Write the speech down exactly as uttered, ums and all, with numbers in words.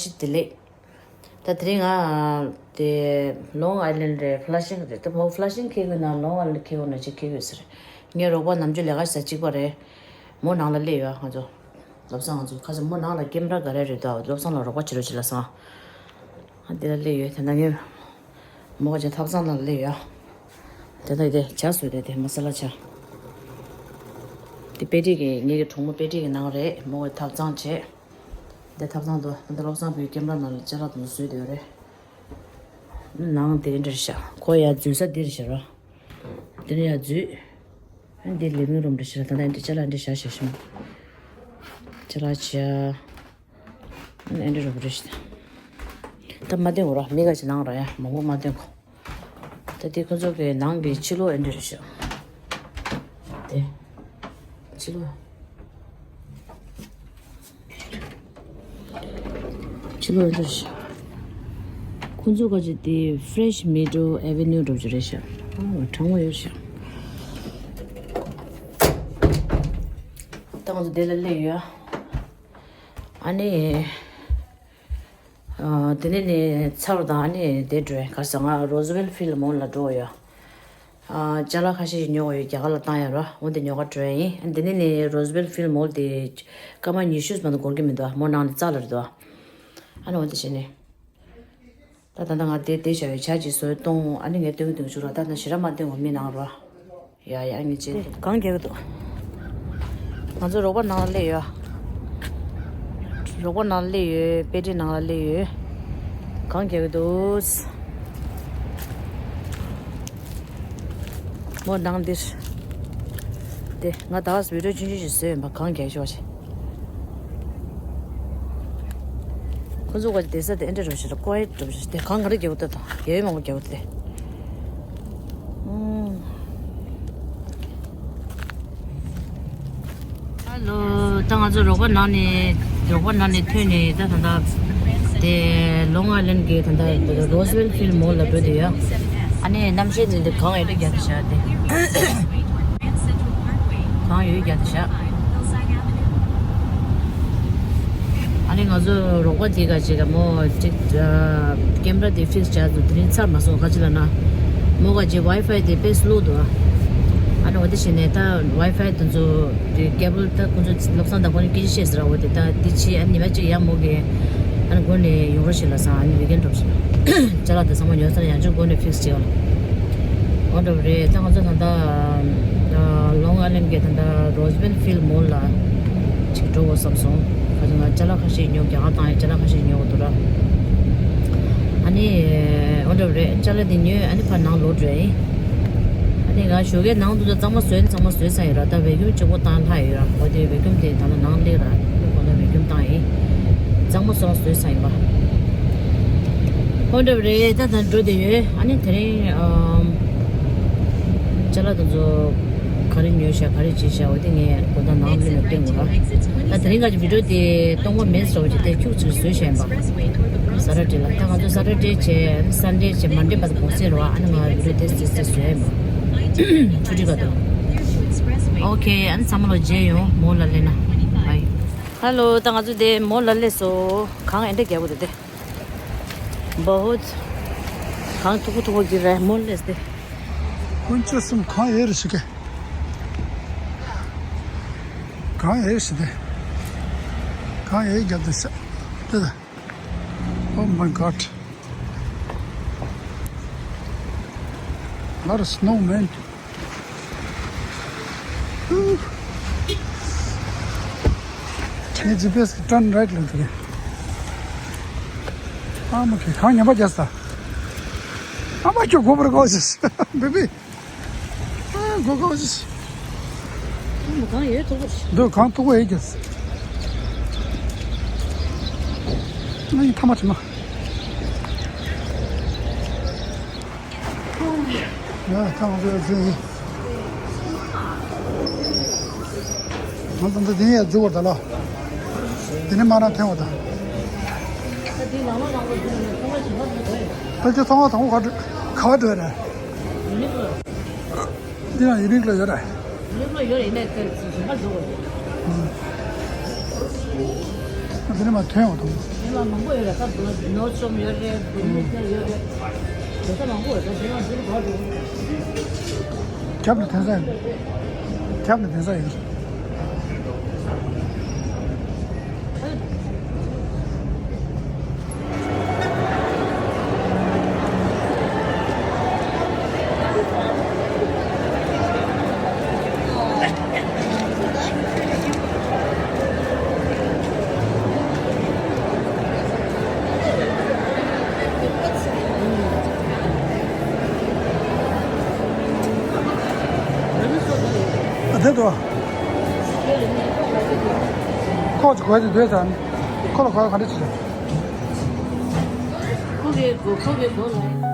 ཤི་བདེ་ལེགས། ད་དེ་རིང་ང་དེ་ལོང་ཨའི་ལན་རེད། ཕ་ལ་ཤིང་རེད། ད་མོ་ཕ་ལ་ཤིང་ཁེ་གི་ན་ལོང་ཨའི་ལན་ཁེ་གི་ན་ཅིག་ཁེ་གི་ཟེར། ངའི་རོགས་པ་ནམ་རྒྱུན་ལས་ཀ་བྱེད་ས་གཅིག་པ་རེད། མོ་ནང་ལ་སླེབས་ཡོད། ང་ཚོ་བློ་བཟང་ང་ཚོ་ཁ་སང་མོ་ནང་ལ་ཀེམ་ར་ག་རེ་རེད། ད་བློ་བཟང་ལ་རོགས་པ་བྱེད་རོགས་བྱེད་ལ་སང་། ཨ་དེ་ལ་སླེབས་ཡོད། ད་ནང་ངས་མོ་ག་ཅིག་ཐབ་ཚང་ནང་ལ་སླེབས་ཡོད། དེ་ད་དེ་ཇ་བཟོས་ཏེ་དེ་མ་ས་ལ་ཇ། དེ་པེ་ཏི་གི་ངེད་ཀྱི་གྲོགས་མོ་པེ་ཏི་གི་ནང་རེད། མོ་གི་ཐབ་ཚང་བྱས། འདི་ཐབ་ཚང་དུ་འདི་བློ་བཟང་བུའི་ཀེམ་ར་ནང་ལ་ཅ་ལག་དུ་བཟོས་བསྡད་ཡོད་རེད། ནང་དེ་འདྲ་བཞག་ཁོ་ཡ་འཛུལ་ས་འདིར་བཞག་ར། འདི་ནས་ཡ་འཛུལ། ཨ་འདི་ལིབ་བིང་རུམ་འདྲ་བཞག་ད་ལྟ་འདི་ཅ་ལག་འདི་བཞག་བཞག་ཤིང་། ཅ་ལག་བྱ། ཨ་འདི་རུམ་འདྲ་བཞག་ད་མ་བསྟན་གོ་ར། མི་ག་ཅིག་ནང་ར་ཡ་མང་པོ་མ་བསྟན་གོ་ད་དེ་ཁོ་ཚོ་གི་ནང་གི་ཕྱི་ལོགས་ཨེ་འདྲ་རེད་ཤག་དེ། ཕྱི་ལོགས། ཕྱི་ལོགས་ཨེ་འདྲ་རེད་ཤག་ཁོ་ཚོ་ག་ཅིག་དེ་Fresh Meadow Avenue འགྲོ་རྒྱུ་རེད་ཤག་ཨ་གྲང་མོ་ཡོད་ཤག་ད་ང་ཚོ་དེ་ལ་སླེབས་ཡོད། ཨ་ནི། ཨ། དེ་ནས་ནི་ཚར་དང་ཨ་ནི་དེ་འགྲོ་ག་ས་ང་Roosevelt Field Mall ལ་འགྲོ་ཡོད། ཨ། ཅ་ལག་ཁ་ཤས་ཤིག་ཉོ་དགོས་ཡོད། རྒྱ་གར་ལ་བཏང་ཡ་ར། འོ་དེ་ཉོ་ག་འགྲོ་ཡ་ཡིན། ཨ་དེ་ནས་ནི་Roosevelt Field Mall དེ་སྐར་མ་ཉི་ཤུ་མ་གཏོགས་འགོར་གི་མི་འདུག་མོ་ནང་ནས་རྩ་ལ་རེད་འདུག་ཨ་ནི་འོ་དེ་བྱས་ནས། ད་ད་ལྟ་ང་དེ་དེ་བྱ་བའི་ཇ་ཅིག་བཟོས་གཏོང་། ཨ་ནི་ངས་སྟོན་གི་འདུག་ཞུ་ར། ད་ད་ཞེ་དྲག་མ་སྟོན་གོ་མི་ནང་ར། ཡ་ཡ་ངས་ཅི། དེ་གང་རྒྱག་གི་འདུག་ང་ཚོ་རོགས་པ་ནང་ལ་སླེབས་ཡོད། རོགས་པ་ནང་ལ་སླེབས་ཡོད། པེ་ཏི་ནང་ལ་སླེབས་ཡོད། གང་རྒྱག་གི་འདུག་མོ་ནང་འདིར། དེ་ང་ད་བི་ཌིའོ་ཆུང་ཆུང་ཞིག་བཟོས་ཡིན་པ། གང་རྒྱག་ཤོག་ཞེས། ཁོ་ཚོ་ག་བསྡད་ས་དེ་ཨེ་འདྲ་འགྲོ་ཞིག་ལ་ཀོ་ཡེ་འགྲོ་ཞིག་དེ་གང་ག་རེ་རྒྱག་གི་འདུག་ད་ཡོད་མང་པོ་རྒྱག་གི་འདུག་དེ། ཨུམ། ཧ་ལོ། ད་ང་ཚོ་རོགས་པ་ནང་ནས་རོགས་པ་ནང་ནས་ཐོན་ནས་ད་ད་ད་དེ་Long Island གི་ད་ད་Roosevelt Field Mall ལ་འགྲོ་དུས་ཡ། ཨ་ནི་གནམ་གཤིས་འདི་འདི་གངས་ཡོད་རྒྱ་དུ་བཞག་དེ། གངས་ཡོད་རྒྱ་དུ་བཞག་ཨ་ནི་ང་ཚོ་རོགས་པ་དེ་ག་ཅིག་ག་མོ་ཅིག་ཀེམ་ར་དེ་ཕིག་སི་བྱ་དུ་དེ་རིང་ཚར་མ་སོང་། ག་ཅི་ལ་ན་མོ་ག་ཅིག་ཝའི་ཕའི་དེ་དཔེ་སི་ལོ་འདུག་ཨ་ནི་འོ་དེ་བྱས་ནས་ད་ཝའི་ཕའི་དེ་ཚོ་དེ་ཀེ་བལ་ད་ཁོང་ཚོ་བློ་བཟང་དང་ཁོང་ནས་སྐད་ཆ་བཤད་ཟེར་བ་དེ་ད་དེ་ཕྱི་ཨ་ཉི་མ་གཅིག་ཡ་མོ་གི་ཨ་ནི་སྒོ་ནས་ཡོང་རོགས་བྱེད་ལ་སང་ཨ་ནི་ཝི་ཀེན་འགྲོ་བྱེད་ལ་ཅ་ལག་དེ་ཚང་མ་ཉོ་ཚར་ཡང་ཅིག་སྒོ་ནས་ཕིག་སི་བྱེད་ལ་འོ་འགྲོ་བ་རེད། ད་ང་ཚོ་ད་ལྟ་Long Island གི་ད་ལྟ་Roosevelt Field Mall ལ་ཅིག་འགྲོ་དགོས་བསམ་སོང་། ཁ་ཚོ་ང་ཅ་ལག་ཁ་ཤས་ཉོ་རྒྱ་གར་བཏང་ཡ་ཅ་ལག་ཁ་ཤས་ཉོ་དགོས་འདུག་ར། ཨ་ནི་འོ་འདྲ་རེད། ཅ་ལག་འདི་ཉོས་ཨ་ནི་ཕར་ནང་ལོག་འགྲོ་ཡིན། ཨ་ནི་ང་ཞོགས་ཀའི་ནང་དུ་ཚང་མ་བཟོས་ཚང་མ་བཟོས་ཚར་ཡོད་ར། ད་བེ་ཀུམ་གཅིག་པོ་བཏང་ལྷག་ཡོད་ར། འོ་དེ་བེ་ཀུམ་དེ་ད་ལ་ནང་སླེབས་ར། ཁོ་ན་བེ་ཀུམ་བཏང་ཡིན། ཚང་མ་སོང་བཟོས་ཚར་ཡིན་པ། འོ་འདྲ་རེད། ད་ད་འགྲོ་བསྡད་ཡོད། ཨ་ནི་དེ་རིང་ཨམ། ཅ་ལག་དེ་ཚོ་ག་རེ་ཉོས་ཤག་ག་རེ་བྱས་ཤག་འོ་དེ་ངས་དགོང་དག་ནང་ལ་ལ་སྟོན་དགོས་ར། ད་དེ་རིང་ག་ཅིག་བི་ཌིའོ་དེ་གཏོང་གི་མེད་ཟེར་བ་ཅིག་དེ་ཁྱུག་ཅིག་བཟོས་བཞག་ཡིན་པ། ས་ཊར་ཌེ་ལ། ད་ང་ཚོ་ས་ཊར་ཌེ་བྱས་སན་ཌེ་བྱས་མན་ཌེ་བར་དུ་དགོང་ཟས་རེད་བ། ཨ་ནི་ང་བི་ཌིའོ་དེ་ཙི་ཙི་བཟོས་ཡིན་པ། ཆུ་ཊི་ག་དུ། ཨོ་ཁེ། ཨ་ནི་ཚང་མ་ལོ་མཇལ་ཡོང་། མོ་ལ་སླེབས་ན། བའི། ཧ་ལོ། ད་ང་ཚོ་དེ་མོ་ལ་སླེབས་སོང་། གངས་ཨེ་འདྲ་རྒྱག་གི་འདུག་དེ། བོད། གངས་མཐུག་པོ་མཐུག་པོ་གི་རེད། མོ་ལ་སླེབས་ཏེ། དཀོན་མཆོག་གསུམ། གངས་ཨེ་རེད་ཤི་གེ། གངས་ཨེ་རེད་ཤི་དེ། གངས་ཨེ་རྒྱབ་དེ་ཤ། དེ་ད། Oh my God. Lot of snow, man. ངའི་ཇི་པི་ཨེ་སི་གི་turn right ལ་འདུག་ཨ་མ་ཁྱོད་གངས་ཉམས་པ་རྒྱག་ས། ཨ་མ་ཁྱོད་གོ་བར་གོ་ཞིག་བེ་བི། ཨ་གོ་གོ་ཞིག་གངས་ཡོད་མཐུག་པོ་ཞིག་འདུག་གངས་མཐུག་པོ་ཡོད་ཀྱི། ཨ་ཡིན་ཐ་མ་དྲི་མ། ཡ་ཐང་ཟེར་ཟེར། ང་ཚོ་འདི་ཡ་འཛུལ་བར་ད་ལ། དེ་ནས་མ་རང་ཐོན་བ་ད། ད་དེ་ཚང་མ་དང་པོ་ག་འགྲོ་ག་བ་འགྲོ་རེད། འདི་ཡང་ཡུ་ནིག་ལ་ཡོད་རེད། ཡུ་ནིག་ལ་ཡོད་རེད། ཡིན་ནའི་དེ་གཞན་པ་འགྲོ་དགོས་རེད། ང་དེ་ནས་མ་ཐོན་བ་དང་། ལ་མང་པོ་ཡོད་རེད། ད་འདི་ལ་ནོར་བཅོམ་ཡོད་རེད། བུད་མེད་ཡོད་རེད། དེ་ཚོ་མང་པོ་ཡོད་རེད། དེ་ལ་འདི་ལ་གོ་འགྲོ། རྒྱབ་ནས་འཐེན་ས་ཡོད། རྒྱབ་ནས་འཐེན་ས་ཡོད། ཨ་དེ་དོ། ཁོག་ཅིག་གོ་ཡ་དེ་སྡོད་ས་ནི། ཁོ་ལ་གོ་ཡ་ག་འདྲ་ཅིག་རེད། ཁོ་གི་གོ་ཁོ་གི་གོ་ལ།